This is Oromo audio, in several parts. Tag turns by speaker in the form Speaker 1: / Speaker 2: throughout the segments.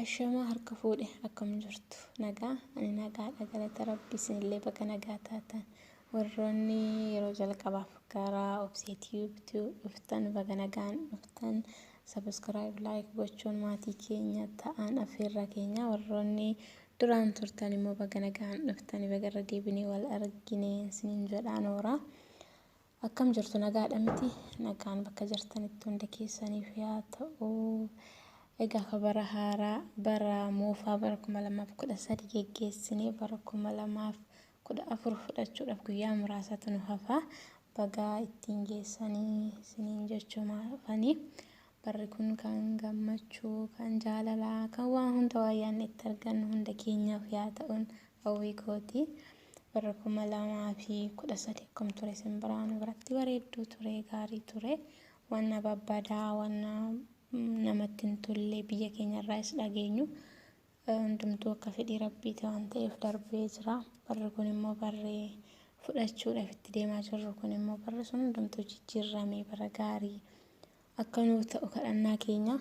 Speaker 1: Ashamaa harka fuudhe, akkam jirtu? Nagaa? Ani nagaadha, galata Rabbi. Isinillee baga nagaa taatan. Warroonni yeroo jalqabaaf gara Obsee Tube dhuftan, baga nagaan dhuftan. Subscribe, like gochuun maatii keenya ta'an affeerraa keenya. Warroonni duraan turtan immoo baga nagaan dhuftan, baga irra deebinee wal argine isiniin jedhaa noora. Akkam jirtu? Nagaadha miti? Nagaan bakka jirtanitti hunda keessaniif yaa ta'u. Egaa ka bara haaraa, bara moofaa bara 2013 geggeessinee bara 2014 fudhachuudhaaf guyyaa muraasatu nu hafa. Bagaa ittiin geessanii isiniin jechuma hafanii. Barri kun kan gammachuu, kan jaalalaa, kan waan hunda waan yaadne itti argannu hunda keenyaaf yaa ta'uun hawwii kooti. Bara 2013 akkam ture isin biraa? Nu biratti bareedduu ture, gaarii ture. Waan babbadaa, waan namatti hin tolle biyya keenyarraas dhageenyu hundumtuu akka fedhii Rabbiiti waan ta'eef darbee jira. Barri kun immoo, barri fudhachuudhaaf itti deemaa jirru kun immoo, barri sun hundumtuu jijjiirramee bara gaarii akka nuuf ta'u kadhannaa keenya.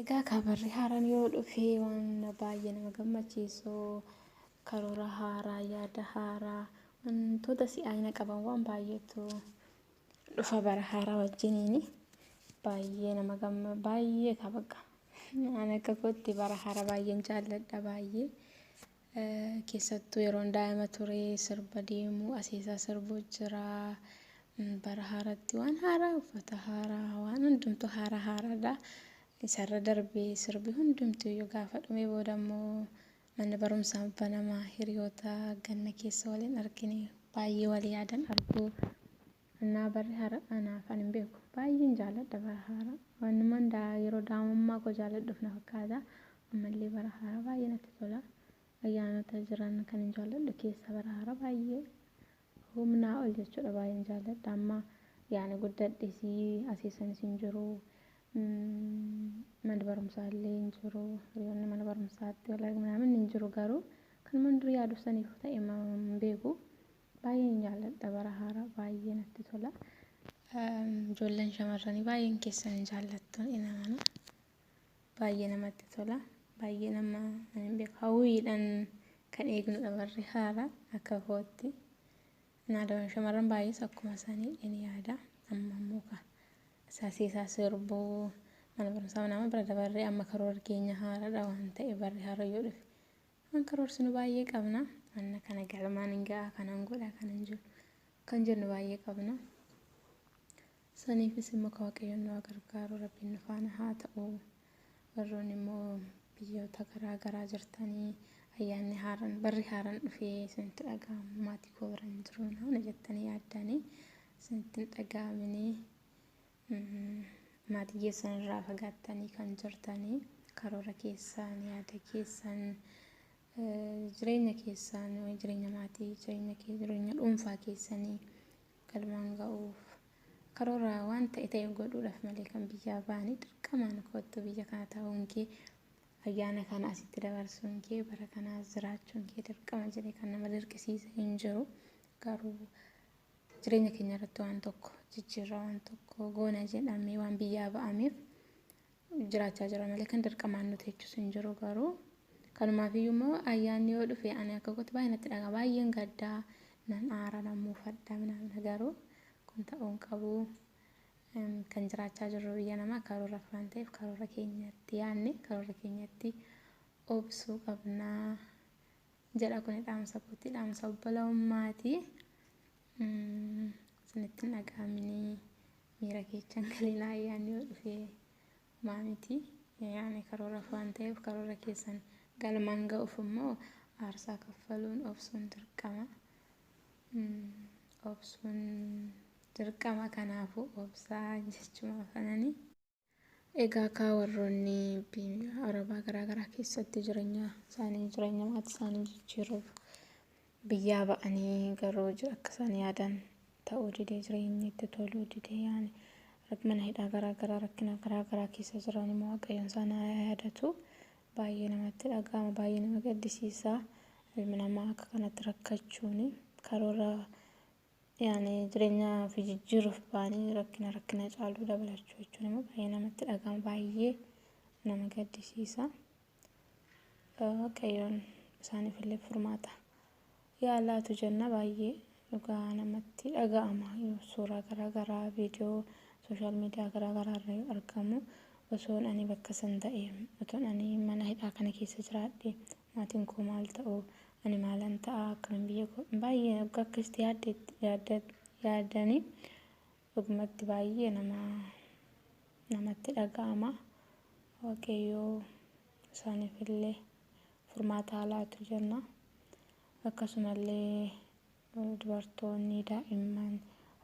Speaker 1: Egaa ka barri haaraan yoo dhufe waan baay'ee nama gammachiisu, karoora haaraa, yaada haaraa, wantoota si'aayina qaban waan baay'eetu dhufa bara haaraa wajjiniini. Baay'ee nama gamma, baay'ee ka bakka. Ani akka kootti bara haaraa baay'een jaalladha, baay'ee. Keessattuu yeroon daa'ima ture sirba deemuu, aseesaa sirbuu jira. Bara haaraatti waan haaraa, uffata haaraa, waan hundumtuu haaraa haaraadha. Isarra darbee sirbi hundumtuu iyyuu gaafa dhumee booda immoo manni barumsaa banamaa, hiriyoota ganna keessa waliin argine baay'ee wal yaadan arguu. Innaa barri haaraa anaaf, ani hin beeku. Baay'een jaalladha bara haaraa. Wanumaan yeroo daa'imummaa koo jaalladhuuf na fakkaata. Ammallee bara haaraa baay'ee natti tola. Ayyaanota jiran kan hin jaalladhu keessa bara haaraa baay'ee humnaa ol jechuudha, baay'een jaalladha. Amma yaani guddadhisii aseessanis hin jiru. Mana barumsaa illee hin jiru. Hiriyoonni mana barumsaatti wal arginu hin jiru, garuu kanumaan dur yaadu saniif ta'e hin beeku. Baay'een jaalladha bara haaraa, baay'ee natti tola. Ijoolleen shamarranii baay'een keessan hin jaallattu ni amana. Baay'ee namatti tola. Baay'ee nama, ani hin beeku, hawwiidhaan kan eegnudha barri haaraa akka kootti. Naadawwan shamarran baay'ees akkuma isaanii ni yaada. Amma immoo ka aseesaa sirbuu, mana barumsaa nama bira dabarree amma karoora keenya haaraadha waan ta'e, barri haaraa yoo dhufe waan karoorsinu baay'ee qabna. Wanna kana galmaan hin ga'a, kanan godha, kanan jiru kan jennu baay'ee qabna. Saniifis immoo ka Waaqayyoon nu gargaaru, Rabbiin nu faana haa ta'u. Warroonni immoo biyyoota garaa garaa jirtanii ayyaanni haaraan, barri haaraan dhufee isinitti dhaga'amu, maatii koo bira hin jiru na jettanii yaaddanii isinitti hin dhaga'aminii, maatii keessan irraa fagaattanii kan jirtanii, karoora keessan, yaada keessan, jireenya keessan, jireenya maatii, jireenya jireenya dhuunfaa keessanii galmaan ga'uuf karoora waan ta'e ta'e godhuudhaaf malee kan biyyaa ba'anii dirqamaan kottu biyya kana ta'uun kee, ayyaana kana asitti dabarsuun kee, bara kanaas jiraachuun kee dirqama jedhee kan nama dirqisiise hin jiru. Garuu jireenya keenya irratti waan tokko jijjiirraa, waan tokko goona jedhamee waan biyyaa ba'ameef jiraachaa jira malee kan dirqamaan nuti jechuus hin jiru. Garuu kanumaaf iyyuu immoo ayyaanni yoo dhufe ani akka kootti baay'ee natti dhagaa, baay'een gaddaa, nan aara, nan muufadha minamina. Garuu kun ta'uu hin qabu. Kan jiraachaa jirru biyya namaa karooraaf waan ta'eef karoora keenyatti yaadne karoora keenyatti obsuu qabnaa jedha. Kun dhaamsa kootti, dhaamsa obbolummaati. Isinitti hin dhaga'aminii, miira keechan galinaa, ayyaanni yoo dhufe maa miti. Yaani karooraaf waan ta'eef karoora keessan galmaan ga'uuf immoo aarsaa kaffaluun, obsuun dirqama. Obsuun dirqama, kanaafuu obsaa jechuma afananii. Egaa kaa warroonni biyya Arabaa garaa garaa keessatti jireenya isaanii, jireenya maatii isaanii jijjiiruuf biyyaa ba'anii, garuu akka isaan yaadan ta'uu didee, jireenyi itti toluu didee, yaani mana hidhaa garaa garaa, rakkina garaa garaa keessa jiran immoo Waaqayyoon isaan haa yaadatu. Baay'ee namatti dhaga'ama, baay'ee nama gaddisiisa. Ilmi namaa akka kanatti rakkachuun karoora Yaani jireenya ofii jijjiiruuf ba'anii rakkina rakkina caaluu dabalachuu jechuun immoo baay'ee namatti dhaga'ama, baay'ee nama gaddisiisa. Waaqayyoon isaaniif illee furmaata yaa laatu jenna. Baay'ee dhugaa namatti dhaga'ama suuraa garaagaraa, viidiyoo social media garaagaraa irra yoo argamu, osoon ani bakka san ta'e, otoon ani mana hidhaa kana keessa jiraadhe, maatiin koo maal ta'u, ani maalan ta'a, akkamiin biyya koo, baay'ee akka akkasitti yaadanii dhugumatti baay'ee namatti dhaga'ama. Waaqayyoo isaaniif illee furmaata haa laatu jenna. Akkasumallee dubartoonni, daa'imman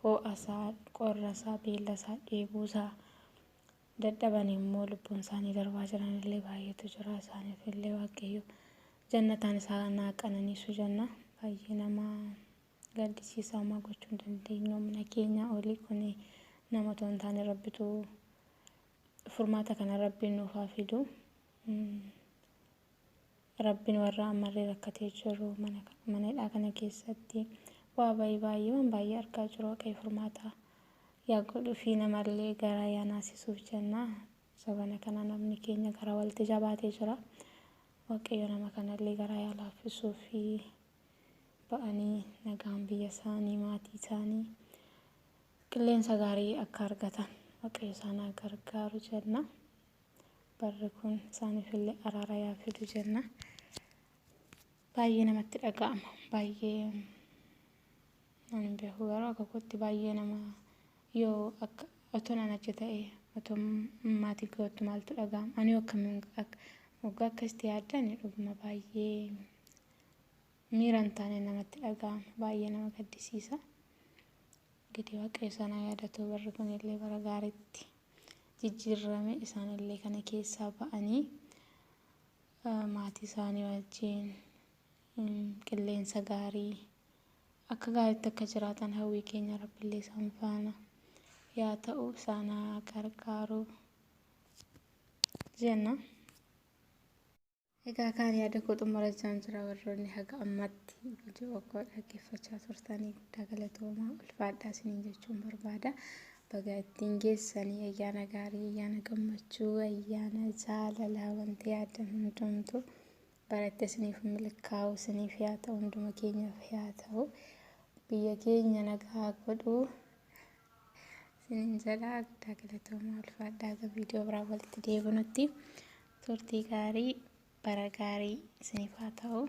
Speaker 1: ho'a isaa, qorra isaa, beela isaa, dheebuu isaa dadhaban immoo lubbuun isaanii darbaa jiran illee baay'eetu jira. Isaaniif illee Waaqayyo jannataan isaan haa qananiisu jenna. Baay'ee nama gaddisiisa, homaa gochuu hin dandeenyu. Humna keenya olii kun, nama otoo hin taane Rabbitu furmaata kana Rabbiin nuuf haa fidu. Rabbiin warra ammallee rakkatee jiru mana hidhaa kana keessatti bu'aa bayii baay'ee, waan baay'ee argaa jiru, Waaqayyo furmaata yaa godhuu fi namallee garaa yaa naasisuuf jenna. Sabana kana namni keenya garaa walitti jabaatee jira. Waaqayyo nama kanallee garaa yaa laaffisuu fi ba'anii nagaan biyya isaanii, maatii isaanii, qilleensa gaarii akka argatan Waaqayyo isaan haa gargaaru jenna. Barri kun isaaniif illee araara yaa fidu jenna. Baay'ee namatti dhaga'ama. Baay'ee ani hin beeku, garuu akka kootti baay'ee nama, yoo akka otoo nan achi ta'e, otoo maatii kootti maaltu dhaga'ama? Ani akkamiin waggaa akkasitti yaaddan, dhuguma baay'ee miira hin taane namatti dhaga'ama. Baay'ee nama gaddisiisa. Gidi Waaqayyo isaan haa yaadatu, barri kun illee bara gaariitti jijjiirame, isaanillee kana keessaa ba'anii maatii isaanii wajjin qilleensa gaarii akka gaariitti akka jiraatan hawwii keenya. Rabbillee isaan faana yaa ta'u, isaan haa gargaaru jenna. Egaa kaan yaada koo xumurachaa jira. Warroonni haga ammatti viidiyoo koo dhaggeeffachaa turtanii guddaa galatoomaa, ulfaadhaa isiniin jechuun barbaada. Baga ittiin geessanii ayyaana gaarii, ayyaana gammachuu, ayyaana jaalalaa, wanti yaaddan hundumtu baratti isiniif milkaa'u isiniif yaa ta'u, hunduma keenyaaf yaa ta'u. Biyya keenya nagaa godhu isiniin jedha. Guddaa galatoomaa, ulfaadhaa. Viidiyoo biraa walitti deebinutti turtii gaarii, bara gaarii isiniif haa ta'u.